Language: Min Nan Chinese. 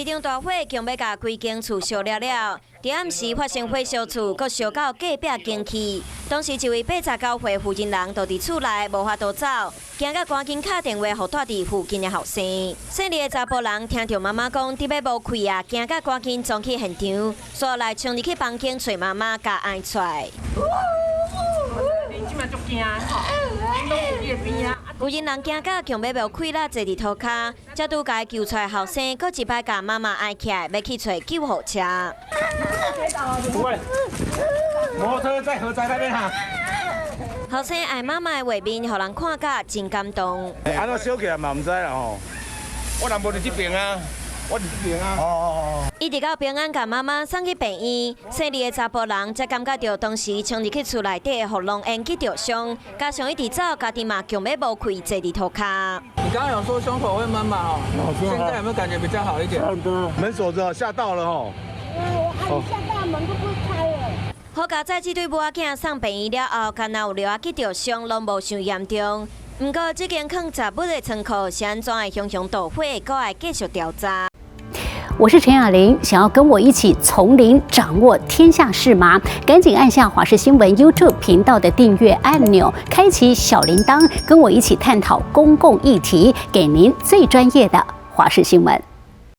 場大火強欲共規間厝燒了了，佇暗時發生火燒厝，閣燒到隔壁間去。當時一位89歲婦人人就佇厝內無法度走，驚甲趕緊敲電話予蹛佇附近的後生。細膩的查埔人聽著媽媽講得欲無氣啊，驚甲趕緊衝去現場，煞來衝入去房間揣媽媽，共哀出來。你這馬足驚吼，攏佇你的邊仔。有人人驚甲強欲無氣啦，坐佇塗跤，才拄共伊救出來後生，閣一擺共媽媽哀起來，欲去揣救護車。不會，摩托車在荷災那邊哈。後生愛媽媽的畫面，予人看甲真感動。按怎燒起來嘛毋知啦吼。我人無佇這邊啊，我佇這邊啊。哦哦哦。一直到平安共媽媽送去病院，細膩的查埔人才感覺著當時衝入去厝內底的火濃煙去著傷，加上一直走，家己嘛強欲無氣坐佇塗跤。你剛剛有說胸口會悶嘛？哦，現在有沒有感覺比較好一點？門鎖著，嚇到了吼。我嚇到門都不會開了。好佳哉，這對母仔囝送病院了後，敢若有尿仔去著傷，攏無傷嚴重。毋過，這間囥雜物的倉庫是按怎會熊熊大火，閣愛繼續調查。我是陳雅玲，想要跟我一起從零掌握天下事嗎？趕緊按下華視新聞 YouTube 頻道的訂閱按鈕，開啟小鈴鐺，跟我一起探討公共議題，給您最專業的華視新聞。